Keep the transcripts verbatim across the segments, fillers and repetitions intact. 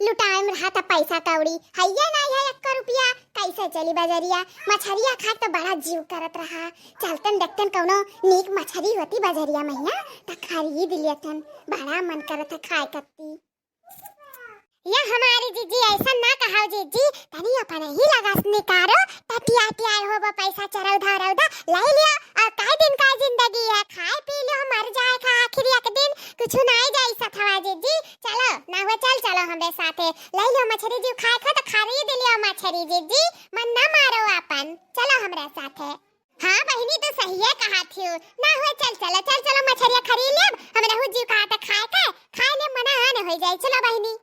लुटाए में रहा था पैसा कौड़ी, हइये नाहीं है एक्को रुपया, कैसे चली बजरिया? मछरिया खाए तो बड़ा जीव करत रहा। चलतन देखतन कौनो नीक मछरी होती बजरिया महिया, त खरीद लेतन, बड़ा मन करत है खाए कत्ती। या हमारी जीजी, ऐसा ना कहाओ जीजी, तनी अपन ही लगा से निकारो, टटिया टिया हो वो पैसा चरौधा रौधा ले लियो, और काई दिन का जिंदगी है, खाए पी लियो, मर जाए का आखिरी एक दिन, कुछ ना ही जाई सथवा जीजी। चलो ना हुआ, चल चलो हमरे साथे, ले लियो मछरी जीव खाए खो तो खरीद लियो मछरी जीजी, मन ना मारो अपन, चलो हमरे साथे। हाँ बहिनी, तू सहिए कहा थियू। ना हुए, चल चलो, चल चलो, मछरिया खरीद लेब। हमरे हु जीव कहा त खाए के, खाए ले मना न हो जाए। चलो बहिनी।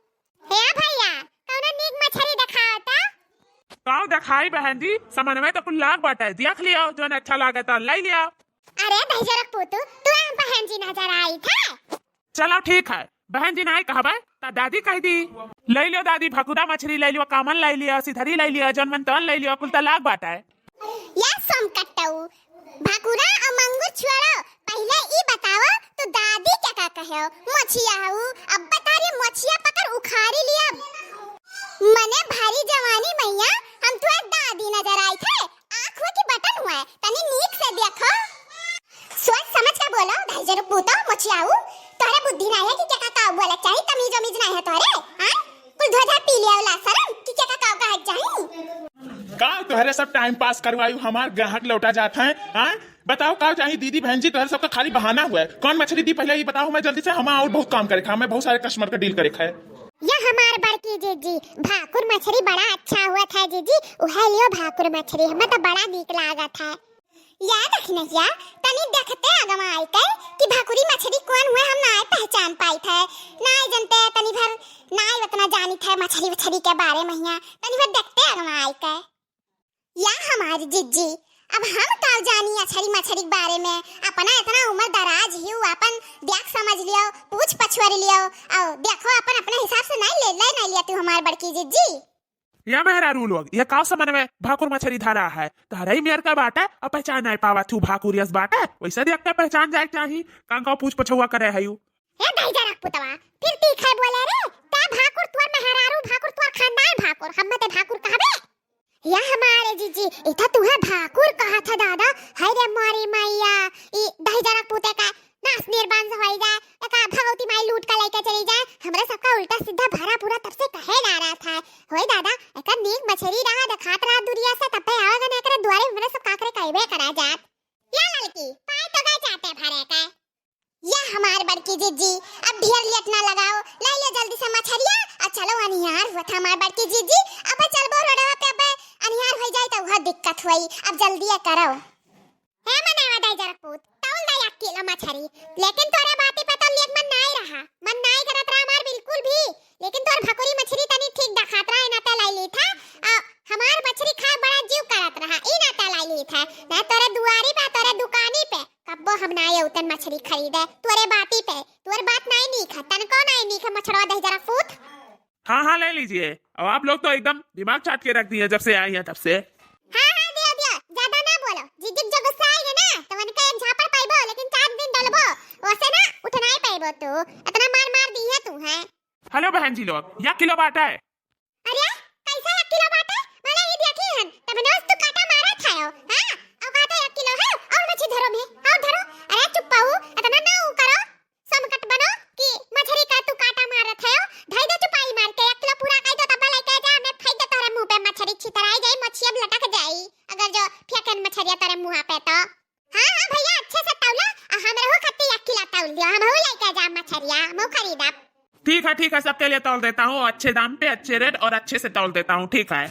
हे भैया, कौनो नीक मछरी देखाओ त। का देखाई बहन जी, समनवे तो कुल लाग बाटे, देख लियो, जोन अच्छा लागे तो ले लियो। अरे दहिजरक पूतू, तू हम बहन जी नजर आई थे। चलो ठीक है, बहन जी नाई कहबे त दादी कह दी। ले लियो दादी, भकुरा मछरी ले लियो, कामन ले लियो, सिधरी ले लियो, जौन मन तौन ले लियो, कुल त लाग बाटे। या सोमकट्टऊ, भकुरा और मंगूर छोड़ो, पहले ई बताओ तू दादी क्या का कहे हो? मोछिया हऊ, अब बता रही मोछिया पकड़ उखाड़ी लिया। मने भारी जवानी मैया, हम तुहे दादी नजर आई थे। आँख हुआ कि बटन हुआ है, तनी नीक से देखो। सोच समझ के बोलो, दहिजरक पूतो मोछियाऊ, तोहरे बुद्धि नहीं है कि केका का बोले चाही, तमीज उमीज नहीं है तोहरे, हाँ? कुल धोधा पी लिया वाला शर्म कि केका का कहे चाही। का तोहरे सब टाइम पास करवायु, हमार ग्राहक लौटा जात है, हाँ? बताओ का चाही दीदी बहन जी, तोहरे सबका खाली बहाना हुआ है। कौन मछली दी पहले ये बताओ, मैं जल्दी से, हम और बहुत काम करे खा, मैं बहुत सारे कस्टमर का डील करे खा। या हमार बड़की जीजी, भाकुर मछरी बड़ा अच्छा हुआ था जीजी, उहे लियो भाकुर मछरी, हमें तो बड़ा नीक लागत है। या दखिनहिया, तनी देखते अगवा आई के कि भाकुरी मछरी कौन हुए, हम नाय पहचान पाई थे, नाय जनते, तनी भर नाय उतना जानी थे मछरी उछरी के बारे में हिया, तनी भर देखते अगवा आई के। या हमारी जिज्जी, अब हम का जानी अछरी मछरी के बारे में, अपना इतना उम्र दराज ही, अपन देख समझ लियो, पूछ पछुअर लियो, और देखो अपन अपने हिसाब से नहीं ले, ले नहीं लिया तू हमार बड़की जिज्जी। या मेहरारू लोग, ये का समन में भाकुर मछरी धरा है? धरई मेर का बाटे, अब पहचान नहीं पावा तू भाकुर यस बाटे, वैसे देख के पहचान जाए चाही, कांका पूछ पछुआ करे है यू। ए दहिजरक पुतवा, फिर तीखे बोले रे, का भाकुर तोर मेहरारू भाकुर तोर खानदान भाकुर, हम मते भाकुर कहबे? या हमारे जीजी, इता तुहे भाकुर कहा था दादा, हाय रे मोरी मैया, ई दहिजरक पुते का नास निर्बंस होई जाए, एका भगवती माई लूट का लेके चली जाए, हमरे सबका उल्टा सीधा भरा पूरा तब से कहे ला रहा था। होय दादा, एका नीक मछरी रहा, देखात रहा दुरिया से, तब पे आवेगा ना एकरे दुआरे, हमरे सब काकरे कहबे करा जात। या लड़की, पाए तो गए जाते भरे के। या हमार बड़की जिज्जी, अब ढेर लेट ना लगाओ, ले लो जल्दी से मछरिया, आ चलो अनिहार हुआ था हमार बड़की जिज्जी, अब चलबो रोडवा पे, अब अनिहार हो जाए तो वह दिक्कत हुई, अब जल्दी करो। हे मनेवा दहिजरक पूत, तौल दे एक किलो मछरी, लेकिन तोरे बाती पे तो लेक मन नाई रहा, मन नाई करत रहा हमार बिल्कुल भी, लेकिन तोर भकुरी मछरी तनी ठीक दखात रहा, एना ते लाई ली था, आ हमार मछरी खाए बड़ा जीव करत रहा, ई ना ते लाई ली था, ना तोरे दुआरी पे, तोरे दुकानी पे, कब्बो हम नाई उतन मछरी खरीदे, तोरे बाती पे, तोर बात नाई नीक है, तनको नाई नीक है, मछरवा दहिजरक पूत। हाँ, हाँ, ले लीजिए। अब आप लोग तो एकदम दिमाग चाट के रख दिए जब से आई हैं तब से। हाँ, हाँ, दियो, दियो, ज्यादा ना बोलो। जिज्जी जो गुस्सा आई है ना, तो उनका एक झापड़ पाइबो, लेकिन चार दिन डलबो, वैसे ना उठ नहीं पाइबो तू। इतना मार मार दी है तू, हैं? हेलो बहन जी लोग, या किलो बाटा है? अरे, कैसा एक किलो बाटा? भले ही देखी हन, तब नोस तू काटा मारा था यो, हाँ? और कहते एक किलो है, और मछली धरो में, और धरो। अरे चुप पाऊ, इतना ना ऊ करो। समकट बनो कि मछरी का तू काटा मारत है, धई दे चुपाई मार के, एक किलो पूरा कई दो, तब लेके जा, मैं फेंक दे तोरे मुंह पे, मछरी छितराई जाई, मोछिया में लटक जाई, अगर जो फेंकन मछरिया तोरे मुंह पे तो। हाँ, हाँ भैया, अच्छे से तौला, आ हम रहू खत्ती एक किलो तौल दियो, हम हूँ लेके जा मछरिया, मऊ खरीदब। ठीक है, ठीक है, सबके लिए तौल देता हूँ, अच्छे दाम पे, अच्छे रेट और अच्छे से तौल देता हूँ, ठीक है।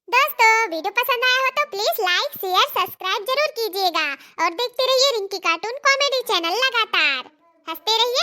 दोस्तों, वीडियो पसंद आया हो तो please like, share, subscribe जरूर कीजिएगा और देखते रहिए रिंकी cartoon comedy channel लगातार। हंसते रहिए।